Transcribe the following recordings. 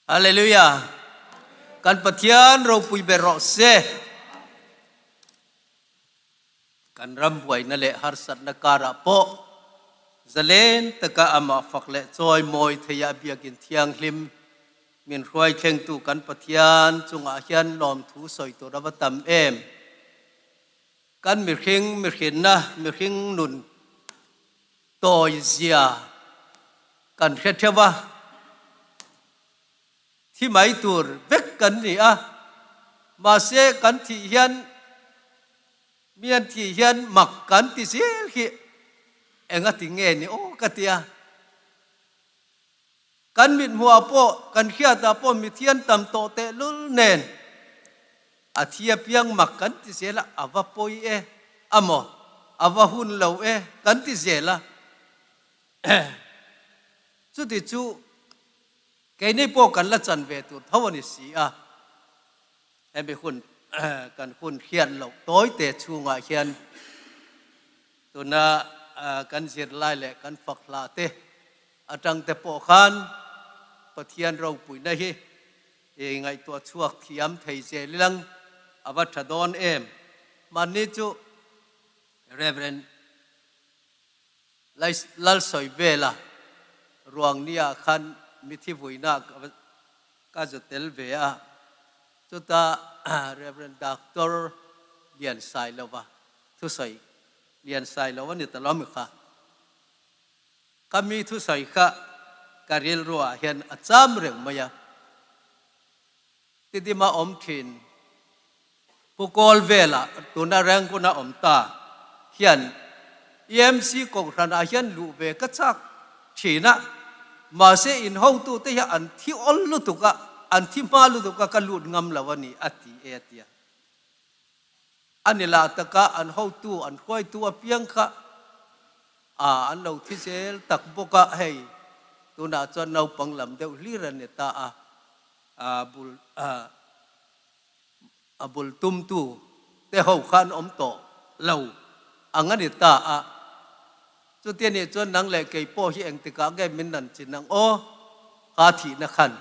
Hallelujah! Kan Pathian ropui ber rawh se. Kan ram buaina leh harsatna karah pawh zalen taka amah fak leh chawi mawi theia biakin thianghlim min hruai thlengtu kan Pathian chungah hian lawmthu sawi tur a va tam em. Kan mihring mihrinna mihring nun tawi zia kan hre theuh a, thi mai tur vek kan ni a, mahse kan thih hian mi an thih hian mak kan ti zel hi eng a ti nge ni aw ka ti a, kan mithmuh ah pawh kan hriat ah pawh mithian tam tawh tehlul nen A thi apiang mak kan ti zel a, a va pawi e, a maw, a va hun lo e kan ti zel a. Chuti chu keini pawh kan la chan ve tur tho a ni si a, hemi hun kan hun hriat loh tawi te chhungah hian tuna kan zirlai leh kan fak hla te atang te pawh khan Pathian ropuina hi I ngaihtuah chhuak thiam thei zel ilang a va tha dawn em? Mahni chu Rev. Lalsawivela ruang nia khan mithi vuina ka zu tel ve a, chuta Rev. Doctor Liansailova thusawi Liansailova ni ta lo mi kha. Ka mi thusawi kha ka rilruah hian a cham reng mai a, Tidima awm thin Pu Kawl vela tuna Rangoon-a awm ta hian EMC Kohhranah hian luh ve ka chak thin a, mahse in hotute hi an thi awl lutuk a, an thi hma lutuk a ka lut ngam lo a ni a ti e a ti a. A ni lah taka an hotu an hruaitu apiang kha A, an lo thi zel tak bawk a, hei tunah chuan naupang lam deuh hlir a ni ta a, a bul a bul tumtu te ho kha an awm tawh lo ang a ni ta a, chutia nih chuan nang leh kei pawh hi engtikah nge min nan chin ang aw, kha thihna khan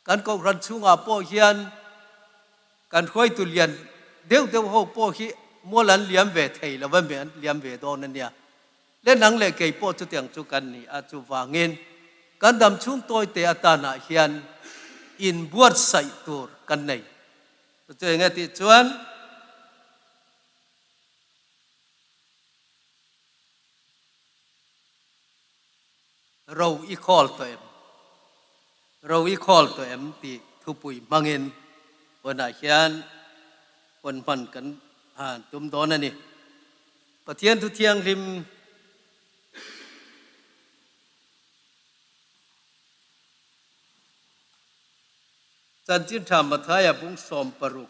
Kan kohhran chhungah pawh hian kan hruaitu lian deuh deuh ho pawh hi mual an liam ve thei lo va, an liam ve dawn a nia. Le nang leh kei pawh chutiang chu kan ni a, chuvangin kan dam chhung tawi te atanah hian inbuatsaih tur kan nei. Chu enge tih chuan Ro i khawl tawh em? Ro i khawl tawh em tih thupui hmangin hunah hian hun hman kan tum dawn a ni. Pathian Thu Thianghlim Chanchin Tha Mathaia bung 60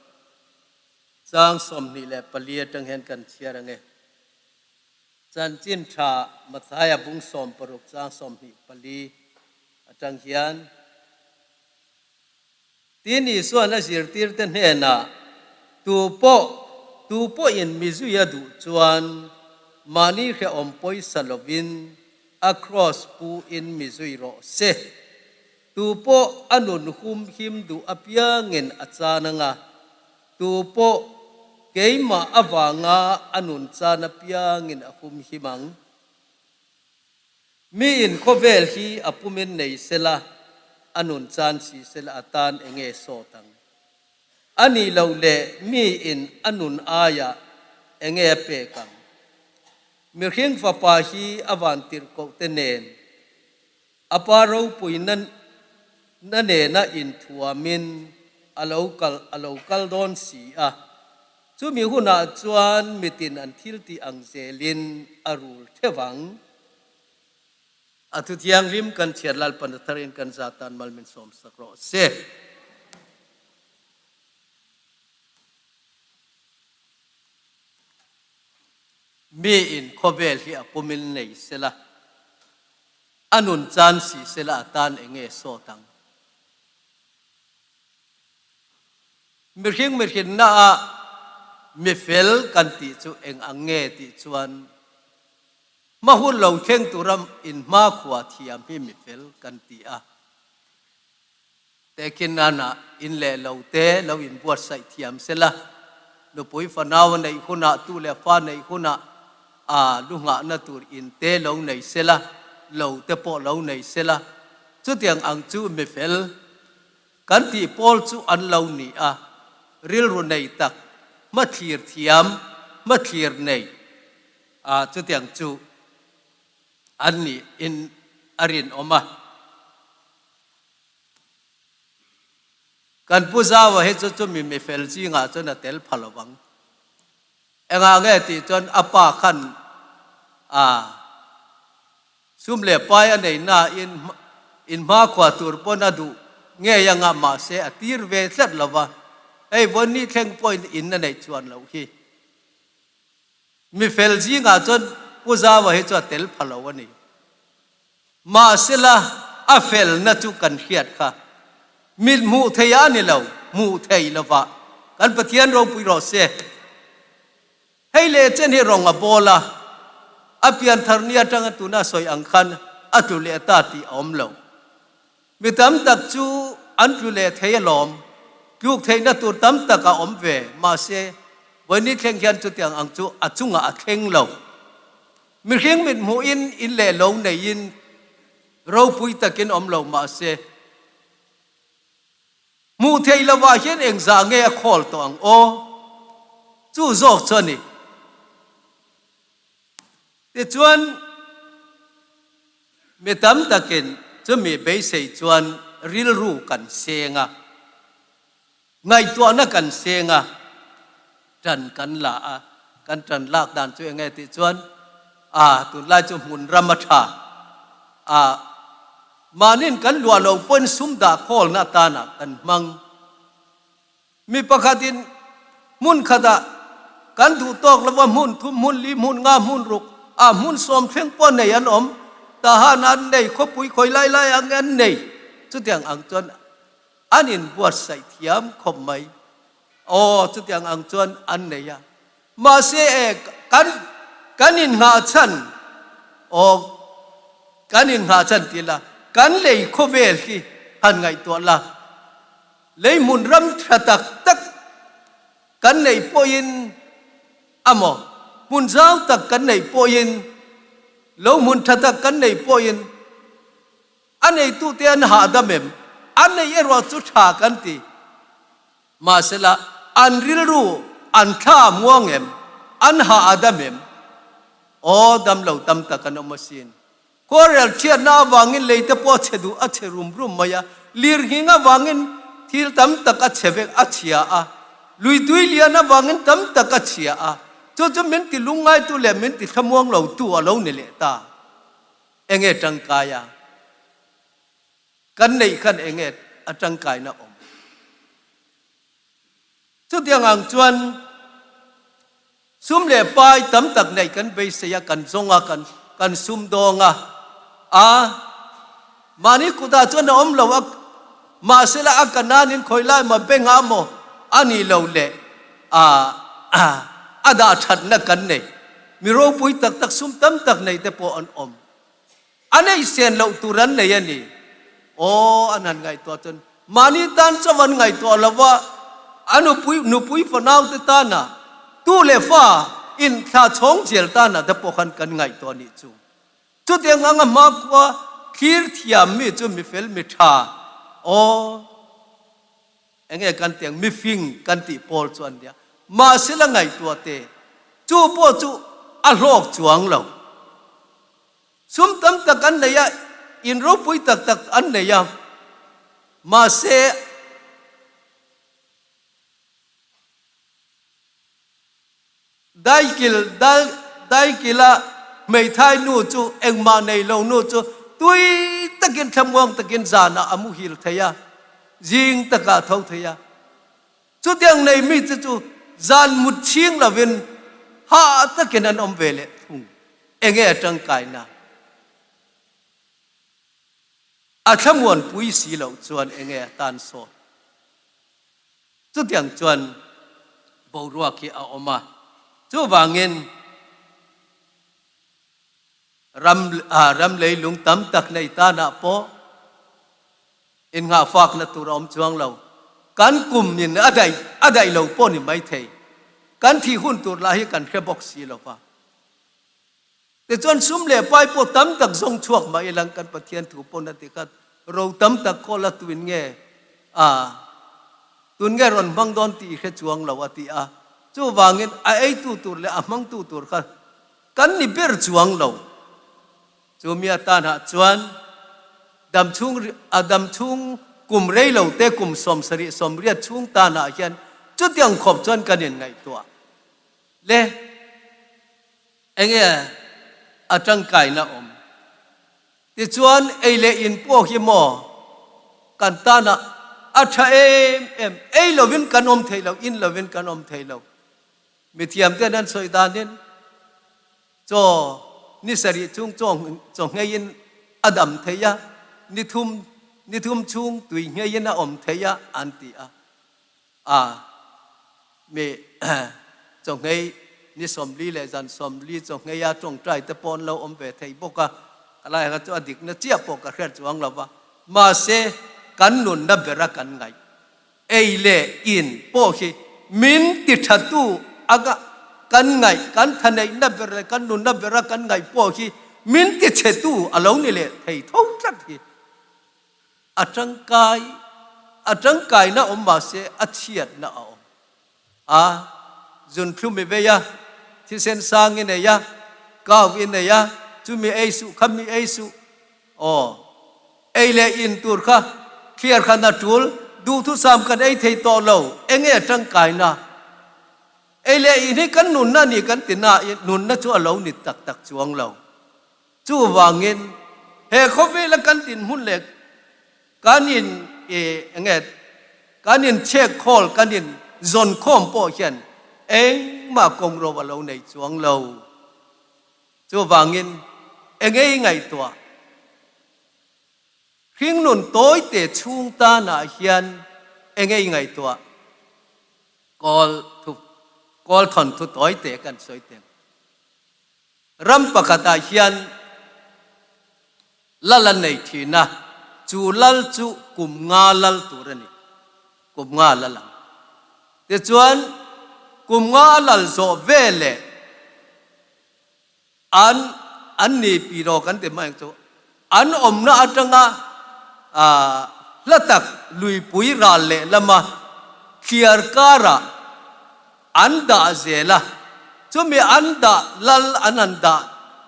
chang 24 atang hian kan chhiar ang e. Chanchin Tha Mathaia bung 60 chang 24 atang hian, Tin Isuan a zirtirte hnenah, Tu pawh, tu pawhin mi zui a duh chuan mahni hrehawm pawisa lovin a kraws pu in mi zui rawh se. Tu pawh a nun hum him duh apiangin a chan anga, Tu pawh keimah avanga a nun chan apiangin a humhim ang. Mi in khawvel hi a pumin nei sela, a nun chan si sela a tan enge sawt ang? A nih loh leh mi in a nun aiah enge a pek ang? Mihring fapa hi a vantirhkoh te nen A pa ropui na na nena inthuamin a lo kal a lo kal dawn si a, chumi hunah chuan mitin an thil tih ang zelin a rul theuh ang. A thu thianghlim kan chhiat Lalpan a tharin kan za tan mal min sawm sak rawh se. Mi in khawvel hi a pumin nei sela. A nun chan si sela a tan enge sawt ang? Mihring mihrinna ah mi fel kan tih chu eng ang nge tih chuan hma hun lo thleng tura in hmakhua thiam hi mi fel kan ti a. Tehkhin nana in leh lo te lo inbuatsaih thiam sela, nupui fanau a neih hunah tu leh fa neih hunah a lu nghahna tur in te lo nei sela, lo te pawh lo nei sela, chutiang ang chu mifel kan tih pawl chu an lo ni a, rilru nei tak, hmathlir thiam, hmathlir nei a chutiang chu an nih in a rinawm a. Kan Pu Zaua hi chu chumi mifel zingah chuan a tel pha lo vang. Engah nge tih chuan a pa khan a sum leh pai a nei nain in hmakhua tur pawn a duh ngei anga mahse a tir ve tlat lo va, hei vawi thleng pawhin in a neih chuan loh hi. Mifel zingah chuan Pu Zaua hi chu a tel pha lo a ni. Mahsela, a felna chu kan hriat kha. Mit hmuh thei a ni lo, hmuh thei lovah kan Pathian ropui rawh se. Hei leh chen hi rawng a bawl a, a pianthar ni atanga tuna sawi ang khan a tlu leh ta tih a awm lo. Mi tam tak chu an tlu leh thei alawm, tluk theihna tur tam tak a awm ve, mahse, vawiin thleng hian chutiang ang chu a chungah a thleng lo. Mihring mit hmuhin in leh lo neiin ropui takin awm lo mah se, hmuh theih lovah hian engzah nge a khawl tawh ang aw? Chu zawk chu a ni. Tichuan, mi tam takin chumi beisei chuan rilru kan seng a. Ngaihtuahna kan seng a, ṭan kan la a, kan ṭan lak dan chu eng nge tih chuan, a tunlai chu hmun ram a ṭha a, mahniin kan luah lo pawhin sum dah khawlna atana kan hmang. Mi pakhatin hmun khatah kan duh tawk lova hmun thum, hmun li, hmun nga, hmun ruk ah hmun sawm thleng pawh nei an awm, tahan an nei, khawpui khawi lai lai ang an nei, chutiang ang chuan An inbuatsaih thiam khawp mai. Aw, chutiang ang chuan an nei a. Mahse e, kan, kan innghah chhan, aw, kan innghah chhan ti la, kan lei khawvel hi han ngaihtuah la, lei hmun ram tha tak tak kan neih pawhin amaw, hmun zau tak kan neih pawhin, lo hmun tha tak kan neih pawhin, A neitute an hahdam em? A nei erawh chu tha kan ti. Mahsela, an rilru an thla a muang em? An hah a dam em? Aw, dam lo tam tak an awm asin. Khuarel chhiatna avangin lei te pawh a chhe duh, a chhe rum rum mai a. Lirnghing avangin thil tam tak a chhe vek, a chhia a. Lui tui lian avangin tam tak a chhia a. Chu chu min ti lungngaitu leh min ti thlamuang lotu a lo ni leh ta. Enge tangkai a? Kan neih khan enge a tangkaina awm? Chutiang ang chuan sum leh pai tam tak neih kan beisei a, kan zawng a, kan kan sum dawng a, a mahni kutah chuan a awm lo a, mahsela a ka nanin khawi lai maw bank ah maw a nih loh leh a a dah thatna kan nei. Mi ropui tak tak sum tam tak nei te pawh an awm. A neih sen loh tur an nei a ni. Aw, an han ngaihtuah chuan mahni tan chauh an ngaihtuah lo va, a nupui nupui fanau te tana tu leh fa in thla chhawng zel tana te pawh khan kan ngaihtuah nih chu. Chutiang anga hmakhua thlir thiam mi chu mi fel mi tha. Aw. Enge kan tih ang? Mifing kan tih pawl chu an nia. Mahse la ngaihtuah te, chu pawh chu a hlawk chuang lo. Sum tam tak an nei a, in ropui tak tak an nei a, mahse Daikil, dal, daikila hmeithai nu chu engmah nei lo nu chu tui takin thlamuang takin zanah a muhil thei a, zing takah a tho thei a. Chutiang nei mi te chu zan mut chhing lovin hah takin an awm ve leh thung. Enge a tangkaina? A thlamuanpui si loh chuan enge a tan sawt? Chutiang chuan boruak hi a awm a, chuvangin ram ram leilung tam tak nei tanah pawh. Innghahfakna tur a awm chuang lo. Kan kum in a daih a daih lo pawh ni maithei. Kan thih hun tur lah hi kan hre bawk si lo va. Tichuan sum leh pai pawh tam tak zawng chhuak mah ilang kan Pathian thu pawn a ti khat, ro tam tak khawl a tuin nge a tun nge rawn hmang dawn tih i hre chuang lo a ti a. Chuvangin a eitu tur leh a hmangtu tur kha kan ni ber chuang lo. Chu mi atanah chuan damchhung a damchhung kum rei lo te kum 70 80 chhung tanah hian chutiang khawp chuan kan inngaihtuah le. Enge a tangkaina awm? Tichuan ei leh in pawh hi maw kan tanah a tha em em, ei lovin kan awm thei lo, in lovin kan awm thei lo. Mithiam ten an sawi danin chaw ni sarih chung chaw chaw ngheiin a dam thei a, ni thum ni thum chhung tui ngheiin a awm thei a an ti a. A mi chawnghei ni 40 leh zan 40 chawngheia tawngtai te pawh an lo awm ve thei bawk a, ka lai kha chu a dikna chiah pawh ka hriat chuang lo va, mahse kan nunna bera kan ngaih ei leh in pawh hi min ti thatu anga kan ngaih kan thaneihna ber leh kan nunna bera kan ngaih pawh hi min ti chhetu a lo ni leh thei tho tlat hi. A tangkai, a tangkaina awm mahse a chhiatna a awm. A zunthlum i vei a, thisen sang i nei a, kau i nei a, chumi ei suh, khami ei suh. Aw, ei leh in tur kha thliar khan a tul, duhthusam kan ei thei tawh lo, enge a tangkaina? Ei leh in hi kan nunna a ni kan ti na, nunna chu a lo ni tak tak chuang lo. Chuvangin, he khawvela kan dinhmun leh kan in enge kan in chhek khawl kan in zawn khawm pawh hian engmah kawng ro a lo nei chuang lo. Chuvangin, enge i ngaihtuah? Hringnun tawite chhung tanah hian enge i ngaihtuah? Kawl thu kawl thawnthu tawite kan sawi teng. Ram pakhatah hian lal a nei thin a, chu lal chu kum nga lal tur a ni, kum nga lal ang. Tichuan, kum nga a lal zawh veleh an an ni pi rawk an ti mai ang chu, an awmna atanga hla tak luipui ral lehlama thliar karah An dah zel a, chumi an dah lal an an dah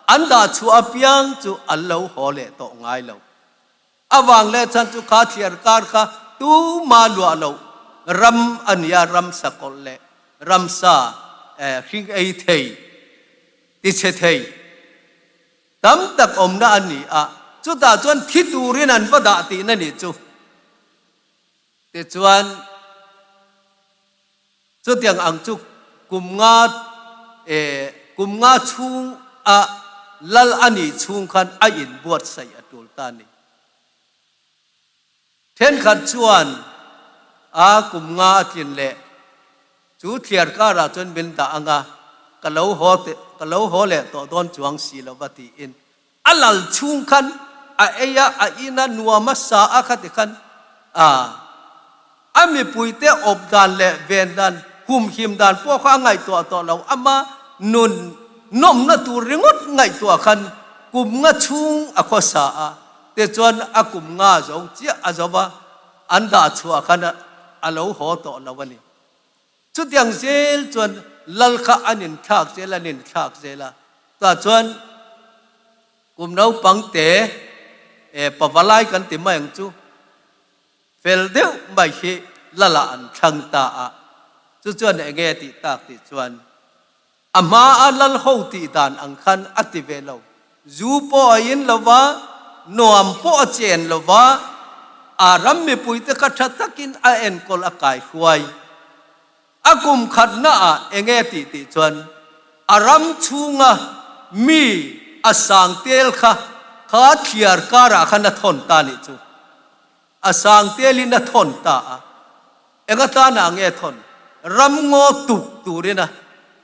an dah chhuah apiang chu an lo haw leh tawh ngai lo. Avang leh chhan chu kha thliar kar kha tuma luah loh ram a nia, ramsa kawlh leh ramsa hring ei thei, tichhe thei tam tak awmna a ni a, chutah chuan thi turin an va dah tihna nih chu. Tichuan. Chutiang ang chu kum nga kum nga chhung a lal a nih chhung khan a inbuatsaih a tul ta a ni. Thenkhat chuan a kum nga a tlin leh chu thliar karah chuan min dah ang a, ka lo haw ka lo haw leh tawh dawn chuang si lo va tiin A lal chhung khan a ei a, a in a, nuam a sa a khati khan a a mipuite awp dan leh ven dan, humhim dan pawh kha a ngaihtuah tawh lo. Ama nun nawmna tur ringawt ngaihtuah khan kum nga chhung a khawsa a, tichuan a kum nga zo chiah a zo va, an dah chhuah khan a lo haw tawh lo a ni. Chutiang zel chuan lal kha an inthlak zel an inthlak zel a, tah chuan kum naupang te eh pavalai kan ti mai ang chu fel deuh mai hi lal ah an thlang ta a, chu chuan enge a tih tak tih chuan A hma a lal ho tih dan ang khan a ti ve lo. Zu pawh a in lo va, nuam pawh a chen lo va, a ram mipuite kha tha takin a enkawl a kai hruai. A kum khatna ah enge tih tih chuan a ram chhunga mi a sang tel kha kha thliar karah khan a thawn ta nih chu. A sang telin a thawn ta a. Eng atana nge thawn? Ram ngaw tuk turin a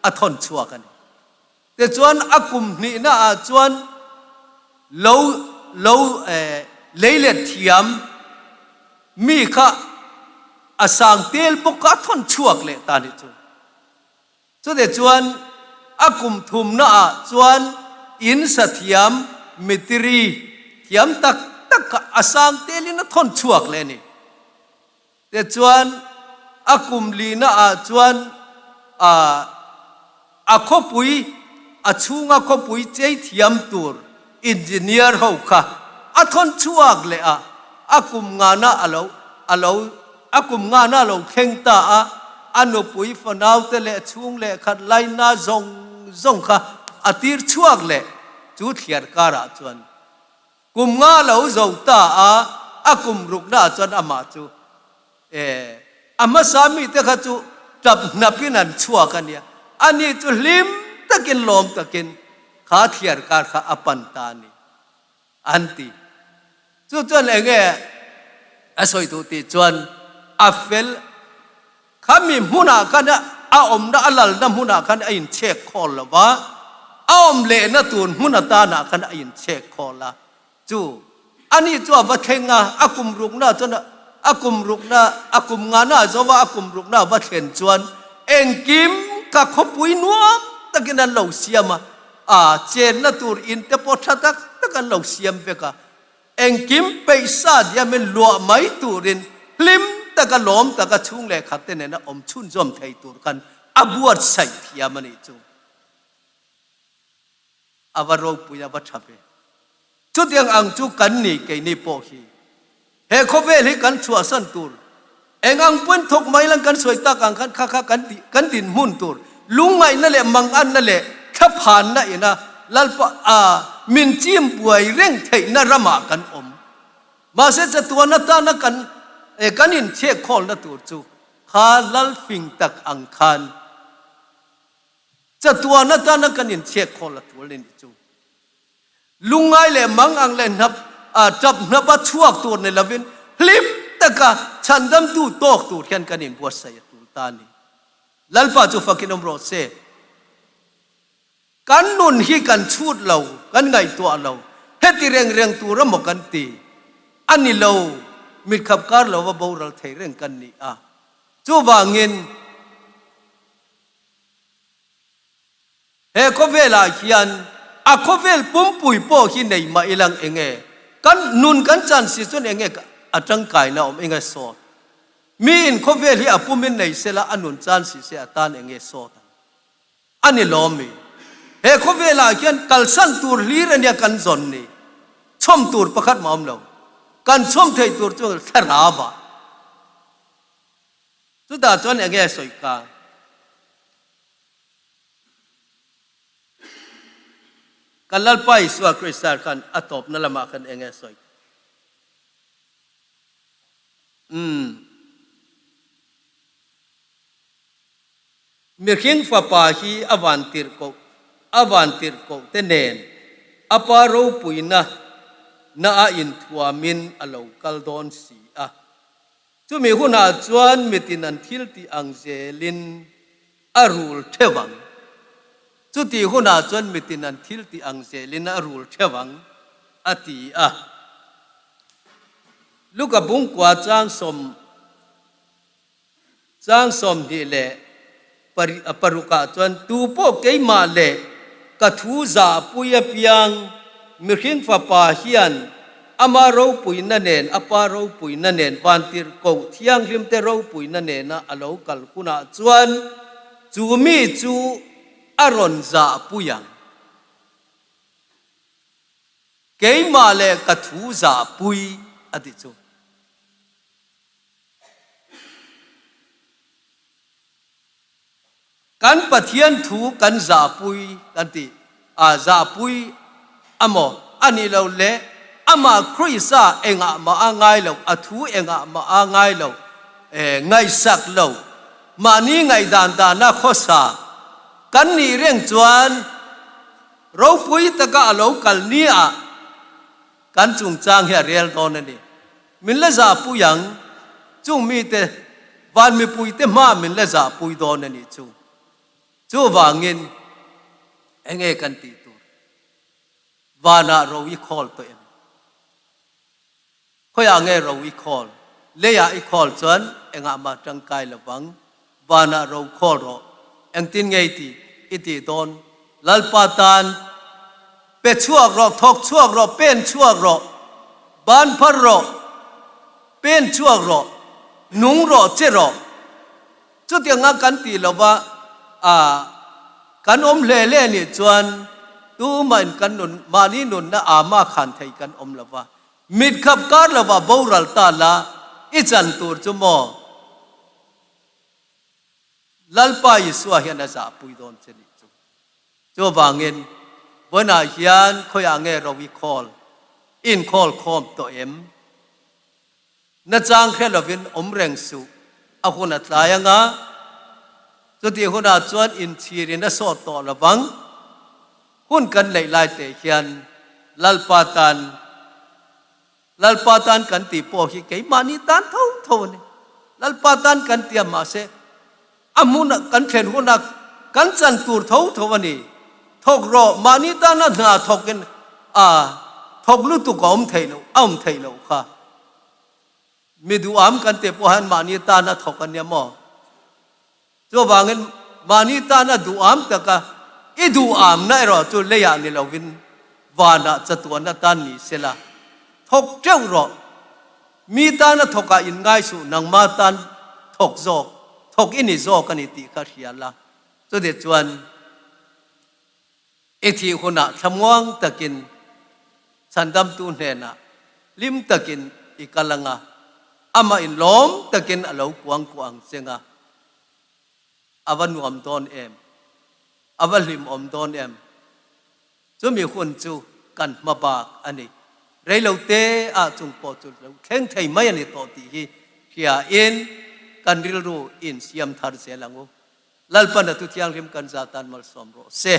a thawn chhuak a ni. Tichuan a kum hnihna ah chuan lo lo eh lei let thiam Mi kha a sang tel bawk a thawn chhuak leh ta nih chu. Chuteh chuan a kum thumna ah chuan in sa thiam mitiri thiam tak tak kha a sang telin a thawn chhuak leh a ni. Tichuan a kum lina ah chuan a khawpui a chhunga khawpui chei thiam tur engineer ho kha a thawn chhuak leh a, a kum ngana a lo a lo a kum ngana a lo thleng ta a, a nupui fanaute leh chhung leh khat laina zawng zawng kha a tir chhuak leh chu thliar karah chuan Kum nga lo zo ta a, a kum rukna ah chuan amah chu e a hmasa mite kha chu tap hnapin an chhuak a nia, ani chu hlim takin lawm takin kha thliar kar kha a pan ta a ni an ti. Chu chuan enge a sawi duh tih chuan a fel Khami hmunah khan a awmna, a lalna hmunah khan a inchhek khawl lo va, a awm lehna tur hmun atanah khan a inchhek khawl a. Chu ani chu a va thleng a, a kum rukna chuan a kum rukna, a kum ngana a zo va, a kum rukna a va thlen chuan engkim kha khawpui nuam takin an lo siam a, a chenna tur in te pawh tha tak tak an lo siam vek a. Engkim peihsa diamin luah mai turin hlim taka lawm taka chhung leh khatte nena awm chhunzawm thei tur khan a buatsaih thiam a nih chu. A va ropui a va tha ve. Chutiang ang chu kan ni keini pawh hi. He khawvel hi kan chhuahsan tur Eng ang pawn thawk mai lang kan sawi tak ang khan kha kha kan tih kan dinhmun tur lungngaihna leh manganna leh thlaphanna ina Lalpa a min chim buai reng theihna ramah kan awm. Mahse chatuan atana kan kan inchhek khawlna tur chu kha Lal fing tak ang khan chatuan atana kan inchhek khawl a tul a ni chu. Lungngai leh mang ang leh hnap a tap hnap a chhuak tur ni lovin hlim taka chhandamtu tawk tur hian kan inbuatsaih a tul ta a ni. Lalpa chu fakin awm rawh se. Kan nun hi kan chhut lo, kan ngaihtuah lo, heti reng reng tur emaw kan ti a ni lo, mitkhap kar lova boral thei reng kan ni a. Chuvangin. He khawvelah hian a khawvel pumpui pawh hi nei mah ilang enge kan nun kan chan si chuan enge a tangkaina awm enge sawt? Mi in khawvel hi a pumin nei sela a nun chan si se a tan enge sawt ang? A ni lawm mi? He khawvelah hian kalsan tur hlir ania kan zawn ni? Chhawm tur pakhat mah awm lo. Kan chhawm theih tur chu thlarau ah. Chutah chuan enge sawi ka? Kan Lalpa Isua Krista khan a tawpna lamah khan eng nge sawi? Umm. Mihring fapa hi a van tirhkoh, a van tirhkoh te nen a pa ropuina na a inthuamin a lo kal dawn si a. Chumi hunah chuan mitin an thil tih ang zelin a rul theuh ang. Chutih hunah chuan mitin an thil tih ang zelin a rul theuh ang, a ti a. Luka bungkua chang sawm chang 28 ah chuan, Tupawh keimah leh ka thu zahpui apiang mihring fapa hian Ama ropuina nen, a Pa ropuina nen, Vantirhkoh Thianghlimte ropuina nena a lo kal hunah chuan chu mi chu a rawn zahpui ang. Keimah leh ka thu zahpui, a ti chu. Kan Pathian thu kan zahpui kan ti a, zahpui a maw? A nih loh le, amah Krista engah mah a ngai lo, a thu engah mah a ngai lo, ngaihsak lo, mahni ngaihdan dana khawsa kan nih reng chuan ropui taka a lo kal nia kan chungchang hi a rel dawn a ni. Min la zahpui ang, chung mite van mipuite hma min la zahpui dawn a nih chu. Chuvangin enge kan tih tur? Vanah ro i khawl tawh em? Khawiah nge ro i khawl? Leiah i khawl chuan engah mah tangkai lovang. Vanah ro khawl rawh. Engtin nge i tih i tih dawn? Lalpa tan pe chhuak rawh, thawk chhuak rawh, pen chhuak rawh, ban phar rawh, pen chhuak rawh, nung rawh, che rawh. Chutianga kan tih lova a kan awm hle hle nih chuan tumahin kan nun mahni nunna ama khan thei kan awm lova. Mit khap kar lova boral ta la i chan tur chu maw? Lalpa Isua hian a zahpui dawn che nih chu. Chuvangin vawiinah hian khawiah nge ro i khawl, i inkhawl khawm tawh em? Nachang hre lovin awm reng suh, a hun a tlai anga, chutih hunah chuan inchhirin a sawt tawh lovang. Hun kan neih lai teh hian Lalpa tan, Lalpa tan kan tih pawh hi keimahni tan tho tho a ni. Lalpa tan kan ti a, mahse a hmunah kan thlen hunah kan chan tur tho tho a ni. Thawk rawh, mahni tana hna thawkin a thawk lutuk a awm theih loh, a awm theih loh kha. Mi duham kan tih pawh hian mahni tana thawk a nia maw? Chuvangin mahni tana duham taka i duhamna erawh chu leiah ni lovin vanah chatuan atan ni sela, thawk teuh rawh. Mi tana thawkah inngai suh, nangma tan thawk zawk, thawk i ni zawk a ni tih kha hria la. Chutih chuan i thih hunah thlamuang takin Chhandamtu hnenah hlim takin i kal ang a, amah inlawm takin a lo kuangkuah ang che nga. A va nuam dawn em? A va hlimawm dawn em? Chumi hun chu kan hma bak a ni. Reilo te ah chung pawh chu lo thleng thei mai a ni tawh tih hi hria in kan rilru in siam thar zel ang u. Lalpan a thu thianghlim kan za tan malsawm rawh se.